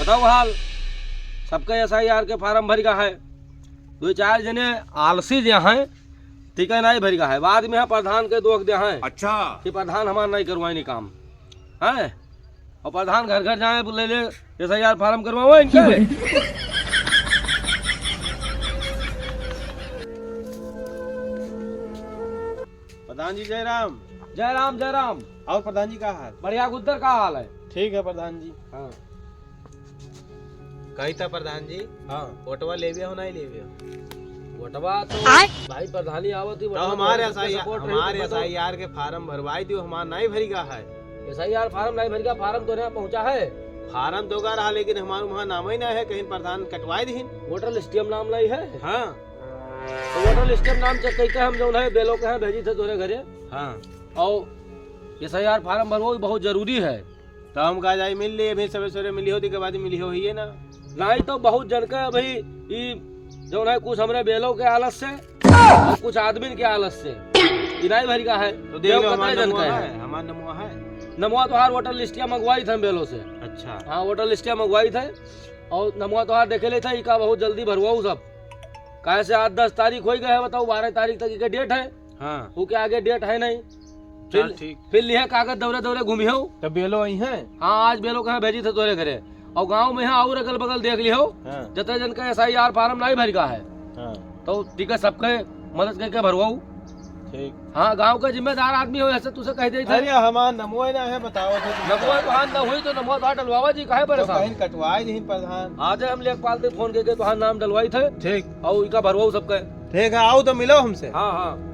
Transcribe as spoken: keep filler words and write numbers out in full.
बताओ हाल, सबके एसआईआर के फारम भरिगा है। दुइ चार जने आलसी जे हैं, ठीक है, नाहीं भरिगा है। बाद में यहाँ प्रधान के दोख दे हैं अच्छा। कि प्रधान हमार नाहीं करवाइनी काम, हैं? और प्रधान घर घर जाए, बोले, "ले, एसआईआर फारम करवाओ इनके।" प्रधान जी, जय राम। जय राम, जय राम। और प्रधान जी, का हाल? बढ़िया गुद्दर, का हाल है? ठीक है प्रधान जी। हाँ। कही था प्रधान जी, हाँ। वोटवा लेवे हो, नाहीं लेवे हो? वोटवा तो आय। भाई प्रधानी आवत ही, तो वोटवा हमारे तो सबके एसआईआर, support रही हमारे तो एसआईआर के फारम भरवाई दियो, हमार नाहीं भरिगा है। एसआईआर फारम नाहीं भरिगा, फारम तोरे यहाँ पहुँचा है? फारम तो गा रहा, लेकिन हमार वहाँ नाम ही नाहीं है, कहीं प्रधान कटवाई दिहिन। वोटर लिस्टिया में नाम नाहीं है? हाँ। तो वोटर लिस्टिया में नाम check कइके हम जौन है, बेलो के यहाँ भेजी थे तोरे घरे। हाँ। और एसआईआर फारम भरवाओ, बहुत जरूरी है। तो हम कहा जाई मिल लिए, अभी सवेरे सवेरे मिली होती के बाद मिली हो ही है ना। नाहीं तो बहुत जन का अभी ई जौन है कुछ हमरे बेलो के आलस से और कुछ आदमी के आलस से ई नाहीं भरिगा है। तो देख लो, केहू हमार कतरे जन नमवा का है? है, हमार नमवा है। नमवा तोहार वोटर लिस्टिया मंगवाई थे हम बेलो से। अच्छा। हाँ, वोटर लिस्टिया मंगवाई थे और नमवा तोहार देखे ले थे, ई का बहुत जल्दी भरवाऊ सब। काहे से आज दस तारीख होइ गए है, बताओ, बारह तारीख तक के डेट है। हाँ। ओके आगे डेट है नाहीं। चल, फिर, ठीक। फिर लिहे कागज दौरे दौरे घूमी हो। तब बेलो आई हैं? हाँ, आज बेलो कहाँ भेजी थे तोरे घरे। और गाँव में यहाँ और अगल बगल देख लिहो, हाँ। जतने जन का एसआईआर फारम नाहीं भरिगा है। हाँ। तो ठीक है, सबके मदद कइके भरवाऊ। ठीक। हाँ, गाँव का जिम्मेदार आदमी हो, ऐसे तुसे कह देई थे। अरे, हमार नमवा ना है, बताओ तो। नमवा तोहार ना हुई तो नमवा तोहार डलवावा जी, काहे तो परेशान? कहीं कटवाई नहीं प्रधान। आज हम लेखपाल से फोन कइके तोहार नाम डलवाई थे। ठीक। और इका भरवाऊ सबके। ठीक है, आओ तो मिलो हमसे। हाँ, हाँ।